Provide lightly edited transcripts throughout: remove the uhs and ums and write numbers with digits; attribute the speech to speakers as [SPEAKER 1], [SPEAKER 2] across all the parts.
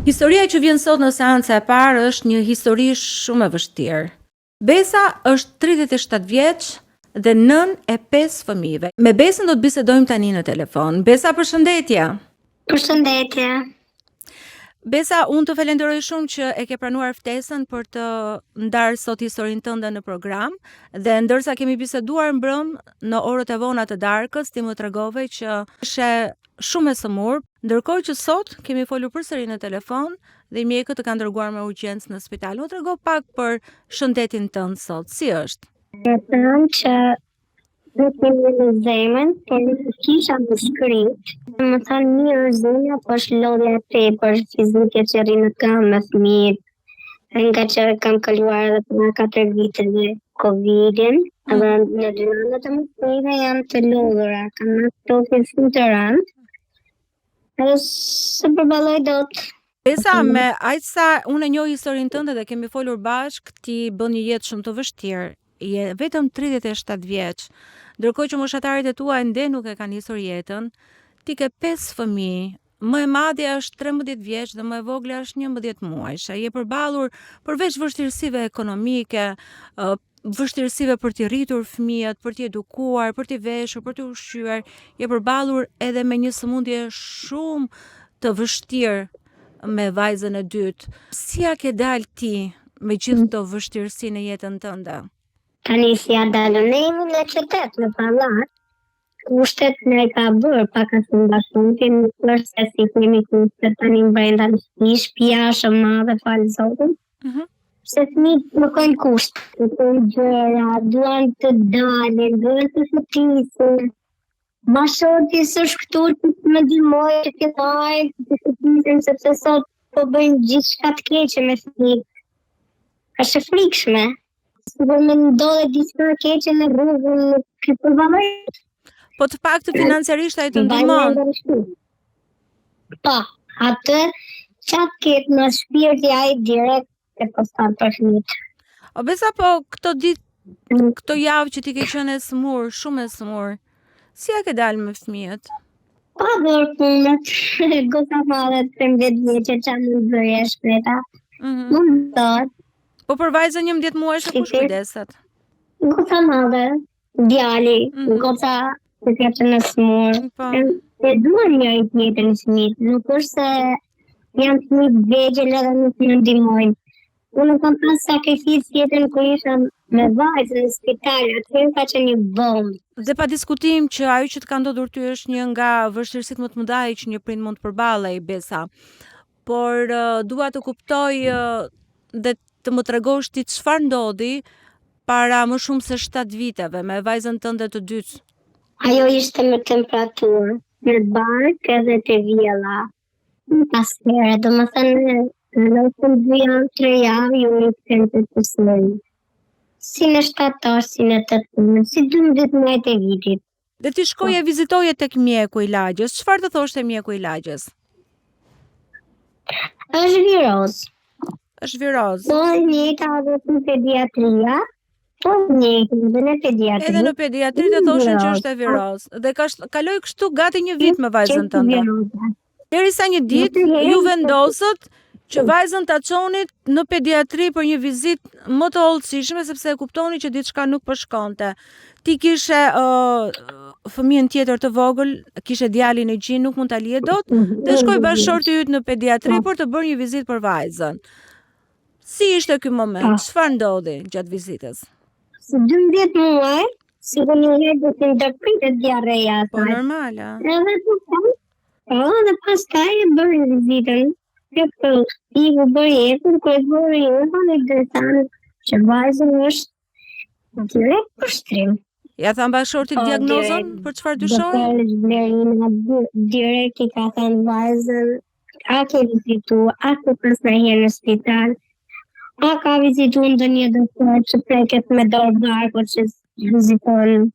[SPEAKER 1] Historia që vjen sot në seanca e parë është një histori shumë e vështirë. Besa është 37 vjeç dhe nënë e 5 fëmijëve. Me Besën do të bisedojmë tani në telefon. Besa, përshëndetje.
[SPEAKER 2] Përshëndetje.
[SPEAKER 1] Besa, unë të falenderoj shumë që e ke pranuar ftesën për të ndarë sot historinë tënde në program dhe ndërsa kemi biseduar mbrëm në orët e vona të darkës, ti më tregove që ishe shumë e sëmurë, ndërkohë që sot kemi folur përsëri në telefon dhe mjekët të kanë dërguar me urgjencë në spital. Më trego pak për shëndetin tënd sot, si është?
[SPEAKER 2] Më thanë që nuk jemi në zemën, por nuk kisha mushkëritë. Më thanë mirë është zemra, po është lodhja e tepër fizike që rri në këmbë me fëmijët. Nga që kam kaluar edhe për 4 vite dhe Covidin, mm. edhe në dy anët e mushkërive janë të lodhura, kam në të shumë të rëndë. Edhe s'e përballoj dot.
[SPEAKER 1] Besa, me aq sa unë e njoh historinë tënde dhe kemi folur bashkë, ti bën një jetë shumë të vështirë. Je vetëm 37 vjeç. Ndërkohë që moshatarët e tua ende nuk e kanë nisur jetën, ti ke 5 fëmijë. Më e madhja është 13 vjeç dhe më e vogla është 11 muajshe. Je përballur përveç vështirësive ekonomike, vështirësive për t'i rritur fëmijët, për t'i edukuar, për t'i veshur, për t'i ushqyer, je përballur edhe me një sëmundje shumë të vështirë me vajzën e dytë. Si ia ke dalë ti me gjithë këto vështirësi në jetën tënde?
[SPEAKER 2] Tani si ia dalë, ne jemi në qytet, në pallat, kushtet na i ka bërë pak a shumë bashkëshorti, nuk është se s'i kemi kushtet tani brenda në shtëpi, shtëpia është e madhe falë Zotit. Mm -hmm. Se fëmijët kërkojnë kushte, kërkojnë gjëra, duan të dalin, duan të shëtisin. Bashkëshorti s'është këtu që të më ndihmojë që t'i marrë, të shëtisin, sepse sot po bëjnë gjithçka të keqe me fëmijët. Është e frikshme. Sikur me ndodhë diçka e keqe në rrugë, nuk e përballoj.
[SPEAKER 1] Po të paktën financiarisht ai të ndihmon.
[SPEAKER 2] Po, atë ça të ketë në shpirti ai direkt e poston për fëmijët.
[SPEAKER 1] O Besa, po këto ditë, mm. këto javë që ti ke qenë e sëmurë, shumë e sëmurë, si ia ke dalë me fëmijët?
[SPEAKER 2] Pa bërë punët, goca e madhe 13 vjeçe ça mund të bëjë e shkreta. Mm -hmm. Mund të
[SPEAKER 1] Po për vajzën 11 muajshe kush kujdeset?
[SPEAKER 2] Goca e madhe, djali, mm -hmm. goca që ka qenë e sëmurë. Po. E duan njëri tjetrin fëmijët, nuk është se janë fëmijë të vegjël edhe nuk më ndihmojnë. Unë kam pas sakrificë tjetër kur isha me vajzën në spital, aty ka qenë një bombë.
[SPEAKER 1] Dhe pa diskutim që ajo që të ka ndodhur ty është një nga vështirësitë më të mëdha që një prind mund të përballej, Besa. Por dua të kuptoj dhe të më tregosh ti çfarë ndodhi para më shumë se 7 viteve me vajzën tënde të dytë.
[SPEAKER 2] Ajo ishte me temperaturë, në bark edhe të vjella. Pas here, domethënë, në në dy javë, tre javë, ju një të të përsëri. Si në shtator, si në tetor, si 12 muajt e vitit.
[SPEAKER 1] Dhe ti shkoje e vizitoje tek mjeku i lagjes. Çfarë të thoshte mjeku i
[SPEAKER 2] lagjes? Është
[SPEAKER 1] virozë. Është
[SPEAKER 2] virozë. Po e njëjta edhe në pediatria. Po e njëjta edhe në
[SPEAKER 1] pediatri. Edhe në pediatri të thoshin që është e virozë. Dhe ka kaloi kështu gati një vit me vajzën tënde. Derisa një ditë ju vendosët që vajzën ta çonit në pediatri për një vizitë më të hollësishme sepse e kuptoni që diçka nuk po shkonte. Ti kishe uh, fëmijën tjetër të vogël, kishe djalin në gji, nuk mund ta lije dot, dhe shkoi bashkëshorti yt në pediatri po. për të bërë një vizitë për vajzën. Si ishte ky moment? Po. Çfarë ndodhi gjatë
[SPEAKER 2] vizitës? Si 12 muaj, sikur një herë do të ndërpritet diarreja.
[SPEAKER 1] Po normale.
[SPEAKER 2] Edhe po, po, dhe pastaj e bëri vizitën. Kjo po, i u bëri ekon, kur e bëri ekon, e thanë që vajzën është direkt për
[SPEAKER 1] shtrim. Ia thanë bashkëshortit po, diagnozën për çfarë dyshoi?
[SPEAKER 2] Doktor Blerina direkt i ka thënë vajzën a ke vizitu, a ke pas ndonjëherë në spital, a ka vizitu ndonjë doktor që preket me dorë barku që viziton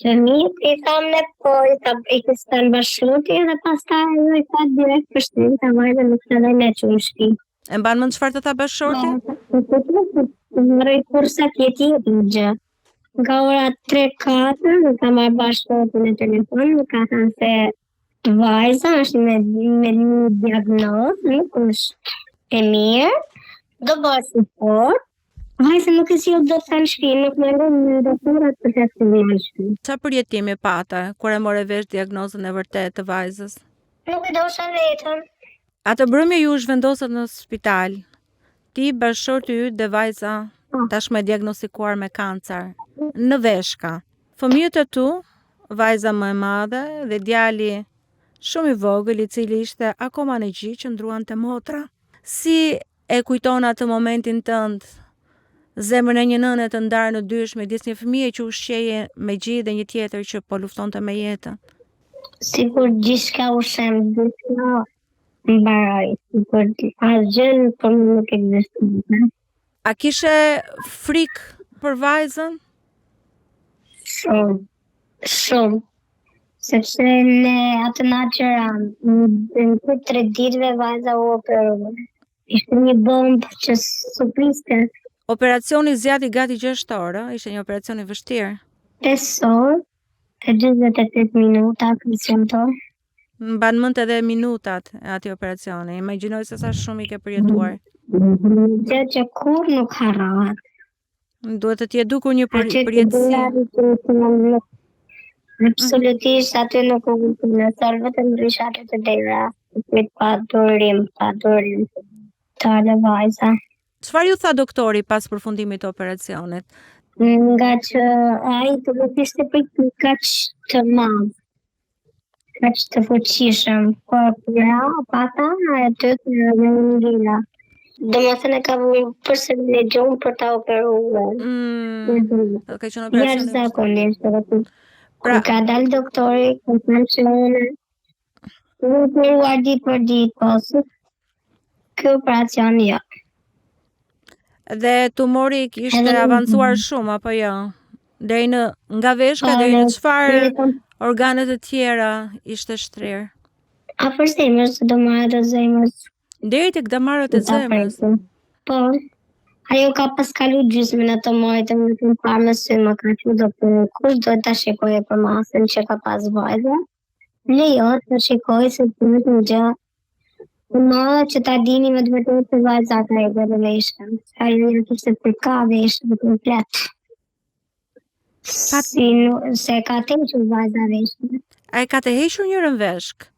[SPEAKER 2] fëmijët, i thamë ne po, i tha i kishte thënë bashkëshorti edhe pastaj ajo i tha direkt për shtrim, tha vajzën nuk ta lë me çu në
[SPEAKER 1] shtëpi. E mban mend çfarë të tha bashkëshorti?
[SPEAKER 2] Po, Mërë kursa tjetë jetë një gjë. Nga ora 3-4, më ka marrë bashkëshorti në telefon, më ka thënë se. Vajza është me, me një diagnozë, nuk është e mirë, do bëhet si fort, Vajzën nuk e sjell dot në shtëpi, nuk më lënë në doktorat për të sjellë në shtëpi.
[SPEAKER 1] Çfarë përjetimi pate kur e more vesh diagnozën e vërtetë të vajzës?
[SPEAKER 2] Nuk e dosha vetën.
[SPEAKER 1] Atë mbrëmje ju u zhvendosët në spital. Ti, bashkëshorti yt dhe vajza po. tashmë e diagnostikuar me kancer në veshka. Fëmijët e tu, vajza më e madhe dhe djali shumë i vogël i cili ishte akoma në gji qëndruan te motra. Si E kujton atë momentin tënd, zemrën e një nëne të ndarë në dysh midis një fëmije që ushqeje me gji dhe një tjetër që po luftonte me jetën.
[SPEAKER 2] Sikur gjithçka u shemb, gjithçka mbaroi, sikur asgjë për mua nuk ekzistonte.
[SPEAKER 1] A kishe frikë për vajzën?
[SPEAKER 2] Shumë, shumë. Sepse ne atë natë që ramë, në në tre ditëve vajza u operua. Ishte një bombë që s'u priste.
[SPEAKER 1] Operacioni zgjati gati 6 orë, ishte një operacion i vështirë.
[SPEAKER 2] 5 orë e 48 minuta, Kristian
[SPEAKER 1] Mban mend edhe minutat e atij operacioni. Imagjinoj se sa shumë i ke përjetuar.
[SPEAKER 2] Gjë që kurrë nuk harrohet.
[SPEAKER 1] Duhet të të jetë dukur një për, përjetësi.
[SPEAKER 2] Absolutisht aty nuk u vëtë në sërë, vetëm rrisha aty te dera, prit pa durim, pa durim, të alë vajza.
[SPEAKER 1] Çfarë ju tha doktori pas përfundimit të operacionit?
[SPEAKER 2] Nga që ai të nuk ishte prit një kaq të madh, kaq të fuqishëm, por pra, pata e të të në ngila. Domethënë e ka vu përsëri në gjumë për ta operuar.
[SPEAKER 1] Mm, mm -hmm. Ka qenë operacion.
[SPEAKER 2] Jashtëzakonisht, edhe kur pra, ka dalë doktori, ka thënë që unë u operuar ditë për ditë, po ky operacion jo.
[SPEAKER 1] Dhe tumori kishte Edhe... avancuar shumë apo jo? Deri në nga veshka po, deri në çfarë organe të tjera ishte shtrirë?
[SPEAKER 2] Afër zemrës, damarët e zemrës.
[SPEAKER 1] Deri tek damarët e zemrës.
[SPEAKER 2] Po. Ajo ka pas kalu gjysmën e tumorit e më të parë me sy më ka që do për kush do ta shikojë përmasën që ka pas vajza. Lejohet të shikojë se të një gjë E madhe që ta dini me të vërtetë se vajza ka hequr dhe veshkën. Ajo ja kishte përka veshkën komplet. Pa... Si, se ka të hequr vajza veshkën.
[SPEAKER 1] A e ka të hequr njërën veshkë?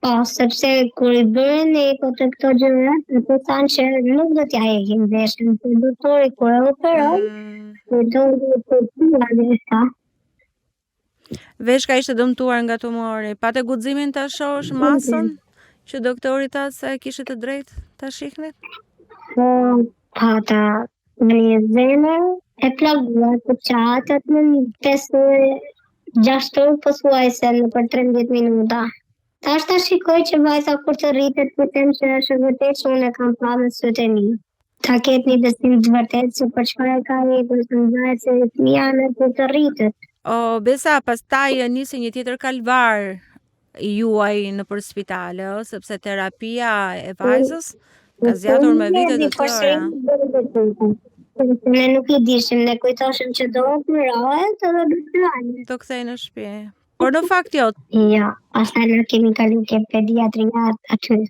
[SPEAKER 2] Po, sepse kur i bërën eko të këto gjëra, ato thanë që nuk do t'ja heqin veshkën, se doktori kur e operoi, mm. kur do të të veshka.
[SPEAKER 1] Veshka ishte dëmtuar nga tumori. Pate guximin ta shohësh masën që doktori tha se kishte të drejtë ta shihnit?
[SPEAKER 2] Po, pata një zemër e plaguar të çatët në 5 orë, 6 orë pothuajse në për 13 minuta. Tash ta shikoj që vajza kur të rritet të them që është e vërtetë që unë e kam pa me sytë e mi. Ta ketë një besim të vërtetë se për çfarë e ka hekur të nxajë se fëmija në kur të rritet.
[SPEAKER 1] O, Besa, pastaj nisi një tjetër kalvar i juaj nëpër spitale, ë, sepse terapia e vajzës ka zgjatur me vite të tëra.
[SPEAKER 2] Ne nuk e dishim, ne kujtoshim që do operohet edhe do të dalë.
[SPEAKER 1] Do kthehej në shtëpi. Por në fakt
[SPEAKER 2] jo. Jo, pastaj ne kemi kalu ke pediatria aty.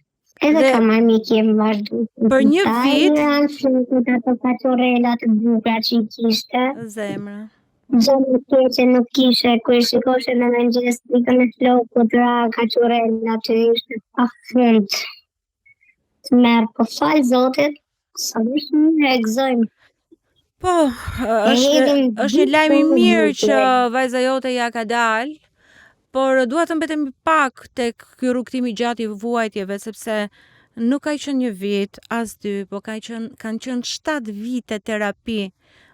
[SPEAKER 2] Edhe dhe, ka marrë mjekim vazhdu.
[SPEAKER 1] Për një vit...
[SPEAKER 2] Janë flokët ato kaçurrela të bukura që i kishte.
[SPEAKER 1] Zemra.
[SPEAKER 2] Gjë më keqe nuk kishe, kur i shikoshe në mëngjes pikën e flokut, ra kaçurrela që ishte pa fund. Tmerr, po falë Zotit, sa më shumë e gëzojmë.
[SPEAKER 1] Po, është është një lajm i mirë që vajza jote ia ka dalë, por dua të mbetem pak tek ky rrugëtim i gjatë i vuajtjeve sepse nuk ka qenë një vit, as dy, po ka qenë kanë qenë 7 vite terapi.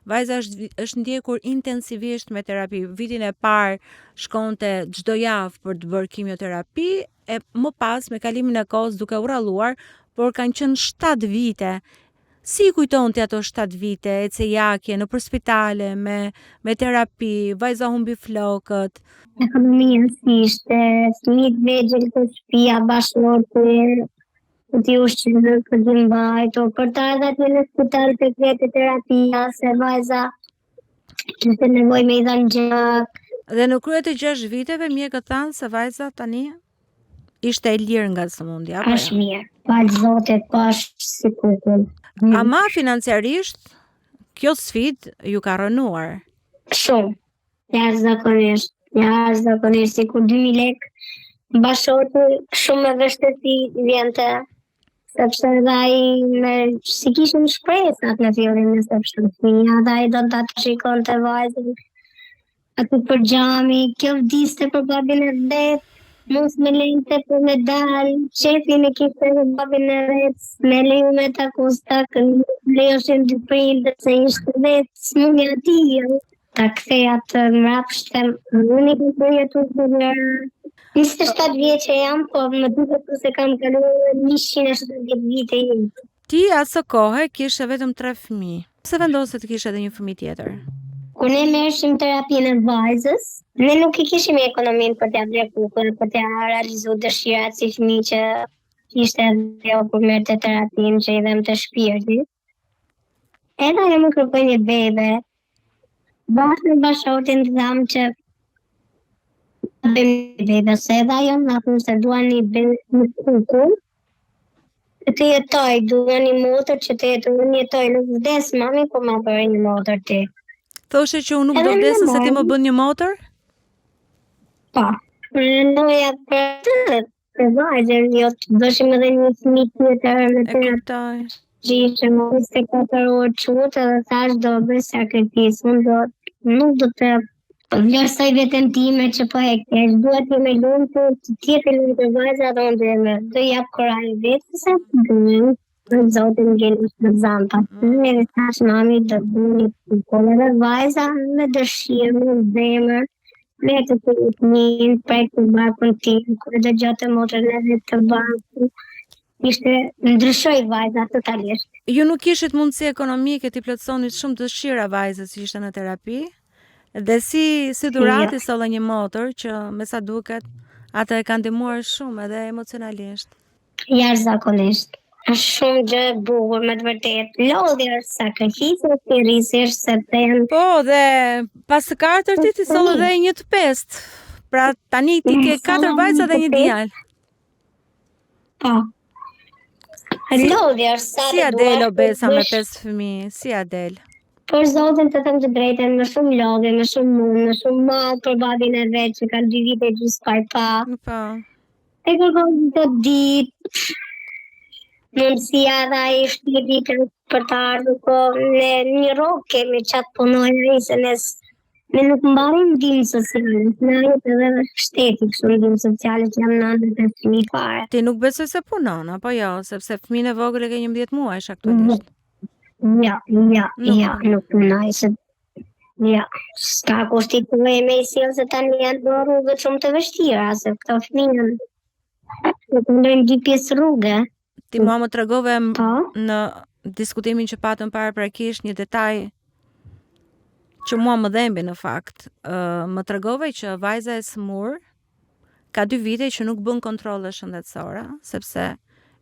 [SPEAKER 1] Vajza është është ndjekur intensivisht me terapi. Vitin e parë shkonte çdo javë për të bërë kimioterapi e më pas me kalimin e kohës duke u rralluar, por kanë qenë 7 vite. Si i kujton ti ato 7 vite ecejakje nëpër spitale me me terapi, vajza humbi flokët.
[SPEAKER 2] Ekonomia si ishte, fëmijët vegjël te shtëpia bashkëshorti, për t'i ushqyer, për t'i mbajtur, për të ardhur atje në spital të krehte terapia, se vajza kishte nevojë me i dhënë gjak.
[SPEAKER 1] Dhe në krye të 6 viteve mjekët thanë se vajza tani ishte e lirë nga sëmundja,
[SPEAKER 2] apo Është jo? mirë. Falë Zotit, po është si
[SPEAKER 1] kukull. Mm. Ama financiarisht kjo sfidë ju ka rrënuar.
[SPEAKER 2] Shumë. Jashtëzakonisht, jashtëzakonisht, sikur 2000 lek bashkëshorti shumë me vështirësi vjente, sepse edhe ai me s'i kishim shpresat në fillim sepse fëmija dhe ai do të të shikonte vajzën aty për xhami, kjo vdiste për babin e vet, mos me lente për me dal, qefin e kishte edhe babin e vet, me leju me taku s'tak, lejoshin dy prindër se ishte vetë sëmundja e tij, jo. Ta kthej atë mbrapsht, them, unë i kam përjetu të gjëra. 27 vjeçe jam, po më duket se kam kaluar 170 vite jetë.
[SPEAKER 1] Ti aso kohe kishe vetëm 3 fëmijë. Pse vendose të kishe edhe një fëmijë tjetër?
[SPEAKER 2] Kur ne merrshim terapinë e vajzës, ne nuk i kishim ekonominë për t'ia blerë kukull, për t'ia realizuar dëshirat si fëmijë që ishte edhe ajo kur merrte terapinë që i dhembte shpirti. Edhe ajo më kërkoi një bebe. Bashkë me bashkëshortin thamë që ta bëjmë një bebe, se edhe ajo na thonë se dua një bebe, një kukull, që të jetoj, dua një motër që të jetoj, unë jetoj, nuk vdes mami, po ma bëre një motër ti.
[SPEAKER 1] Thoshe që unë nuk do vdes nëse ti më bën një motër?
[SPEAKER 2] Po. Mendoja për të, për vajzën, jo të bëshim edhe një fëmijë tjetër
[SPEAKER 1] me të. E kuptoj.
[SPEAKER 2] Që ishte më 24 orë çutë edhe thash do bëj sakrificë, unë do, nuk do të vlerësoj veten time që po e keq, dua të jem e lumtur, të jetë e lumtur vajza dhe unë do jem, do jap kurajë vetes se bëjmë, për zotin gjeni në zampa. Mm. Edhe thash mami do bëj një kukull edhe vajza me dëshirë, me zemër, me të të një prekte barkun tim, kur e dëgjonte motrën e vet të barkun, ishte ndryshoi vajza totalisht.
[SPEAKER 1] Ju nuk kishit mundësi ekonomike t'i plotësonit shumë dëshira vajzës që ishte në terapi? Dhe si si dhuratë i solle një motër që me sa duket atë e ka ndihmuar shumë edhe emocionalisht.
[SPEAKER 2] Jashtëzakonisht. Është shumë gjë e bukur me të vërtetë. Lodhje është sakrificë është t'i rrisësh sepse
[SPEAKER 1] janë Po dhe pas së katërtit i solle dhe një të pestë. Pra tani ti ke katër vajza dhe një djalë.
[SPEAKER 2] Po. Lodhje është
[SPEAKER 1] sa Si ia del o Besa me pesë fëmijë, si ia del?
[SPEAKER 2] Për zotin të them të drejtën, me shumë lodhje, me shumë mund, me shumë mall për babin e vet që ka dy vite e gjysmë pa e pa.
[SPEAKER 1] Po.
[SPEAKER 2] E kërkon çdo ditë. Mundësia dhe ai shteti për të ardhur, po ne një rrogë kemi ça të punojë ai se ne ne nuk mbarim ndihmë sociale, na jep edhe shteti kështu ndihmë sociale që jam nënë me fëmijë
[SPEAKER 1] fare. Ti nuk besoj se punon, apo jo, sepse fëmijën e vogël e ke 11 muajsh aktualisht.
[SPEAKER 2] Jo, jo, jo, nuk punoj se Jo, s'ka kush t'i thuaj me i sjell se tani janë bërë rrugët shumë të vështira, se këto fëmijë janë të kalojnë dy pjesë rruge.
[SPEAKER 1] Ti mua më tregove po? në diskutimin që patëm paraprakisht një detaj që mua më dhembi në fakt. Uh, më tregove që vajza e sëmurë ka dy vite që nuk bën kontrolle shëndetësore, sepse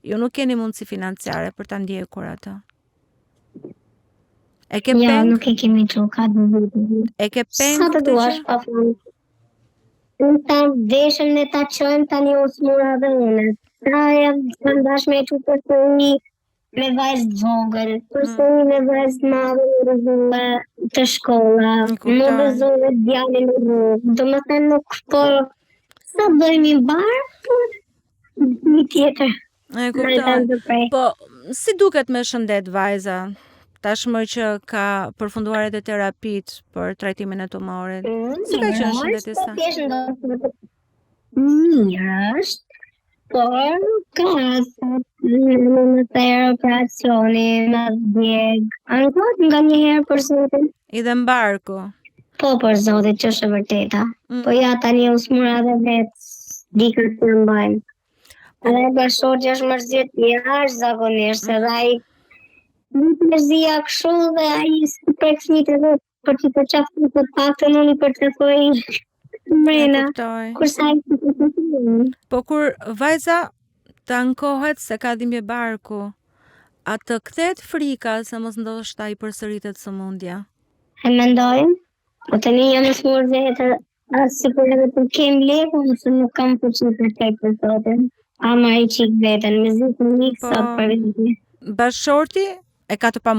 [SPEAKER 1] ju nuk keni mundësi financiare për ta ndjekur atë. E ke
[SPEAKER 2] jo, peng? nuk e kemi çu, ka dy
[SPEAKER 1] vite. E ke peng Sa
[SPEAKER 2] të duash, pa fund. Unë ta deshëm ne ta çojmë tani u smura dhe unë. Ta jam kam dash me e çu përsëri me vajzë të vogël, përsëri mm. me vajzë të madhe me rrëzue te shkolla, me rrëzue djalin në rrugë. Domethënë nuk po, sa bëjmë i barë, po një tjetër.
[SPEAKER 1] E kuptoj. Po, si duket me shëndet vajza? Tashmë që ka përfunduar edhe terapitë për trajtimin e tumorit. Mm, si ka qenë shëndeti
[SPEAKER 2] i saj? Mirë është, por ka në më therë operacioni, më djeg. Ankohet nganjëherë për
[SPEAKER 1] zotin. I dhemb barku.
[SPEAKER 2] Po, për zotin, që është e vërteta. Mm. Po ja, tani u smura dhe vetë, di këtë të mbajmë. Edhe bashkëshorti është mërzit jashtëzakonisht, se dhe ai nuk mërzia kështu dhe ai s'i prek fëmijët e vet për t'i përqafuar të paktën unë i përqafoj mrena.
[SPEAKER 1] Kurse ai s'i përqafon. Po kur vajza të ankohet se ka dhimbje barku, a të kthehet frika se mos ndoshta i përsëritet sëmundja?
[SPEAKER 2] E mendoj, po tani jam e smur vetë. As sikur edhe të kem lekë, ose nuk kam fuqi për të për zotin. Ama i qik veten, me zi të mik
[SPEAKER 1] Po.
[SPEAKER 2] sot për vete.
[SPEAKER 1] Bashkëshorti e ka të pamundur.